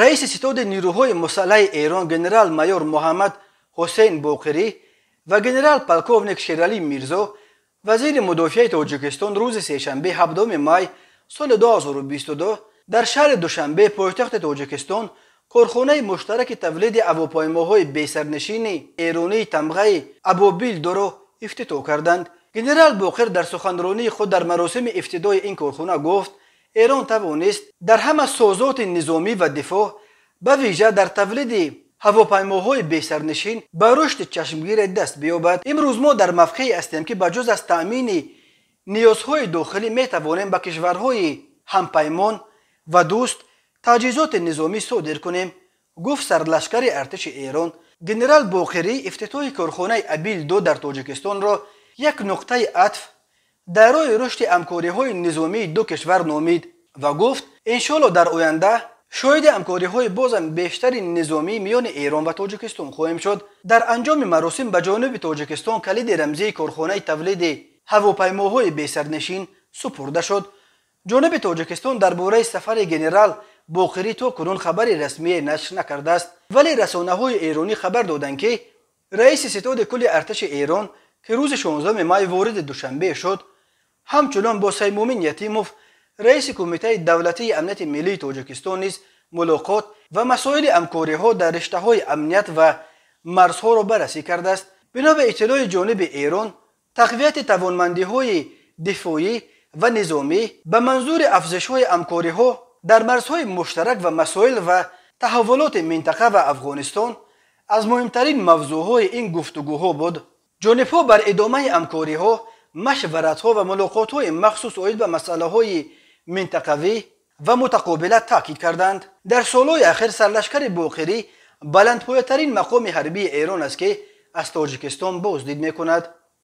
Раиси ситоди нирӯҳои мусаллаҳи Эрон генерал-майор Муҳаммад Ҳусейн Боқирӣ ва генерал-полковник Шералӣ Мирзо, вазири мудофиаи Тоҷикистон, рӯзи сешанбе 7 май соли 2022 дар шаҳри Душанбе, пойтахти Тоҷикистон, корхонаи муштараки тавлиди ҳавопаймоҳои бесарнишини эронии тамғаи Абобил 2-ро ифтитоҳ карданд. Генерал Боқир дар суханронии худ дар маросими ифтитоҳи ин корхона гуфт, Эрон тавонист дар ҳама созоти низомӣ ва дифоъ, ба вижа дар тавлиди ҳавопаймоҳои бесарнишин ба рушди чашмгире даст биёбад. Имрӯз мо дар мавқеъе ҳастем, ки ба ҷуз аз таъмини ниёзҳои дохилӣ метавонем ба кишварҳои ҳампаймон ва дӯст таҷҳизоти низомӣ содир кунем, гуфт сарлашкари артиши Эрон. Генерал Боқирӣ ифтитоҳи корхонаи Абил 2 дар Тоҷикистонро як нуқтаи атф дар роҳи рушди ҳамкориҳои низомии ду кишвар номид ва гуфт, иншоалло дар оянда шоҳиди ҳамкориҳои бозам бештари низомӣ миёни Эрон ва Тоҷикистон хоҳем шуд. Дар анҷоми маросим ба ҷониби Тоҷикистон калиди рамзии корхонаи тавлиди ҳавопаймоҳои бесарнишин супурда шуд. Ҷониби Тоҷикистон дар бораи сафари генерал Боқирӣ то кунун хабари расмие нашр накардааст, вале расонаҳои эронӣ хабар доданд, ки раиси ситоди кулли артиши Эрон, ки рӯзи 16 май вориди Душанбе шуд, ҳамчунон бо Саймумин Ятимов, раиси Кумитаи давлатии амнияти миллии Тоҷикистон низ мулоқот ва масоили ҳамкориҳо дар риштаҳои амният ва марзҳоро баррасӣ кардааст. Бино ба иттилои ҷониби Эрон, тақвияти тавонмандиҳои дифоӣ ва низомӣ ба манзури афзоишҳои ҳамкориҳо дар марзҳои муштарак ва масоил ва таҳаввулоти минтақа ва Афғонистон аз муҳимтарин мавзӯъҳои ин гуфтугӯҳо буд. Ҷонибҳо бар идомаи ҳамкориҳо, машваратҳо ва мулоқотҳои махсус оид ба масъалаҳои минтақавӣ ва мутақобила таъкид карданд. Дар солҳои ахир сарлашкари Боқирӣ баландпоятарин мақоми ҳарбии Эрон аст, ки аз Тоҷикистон боздид мекунад.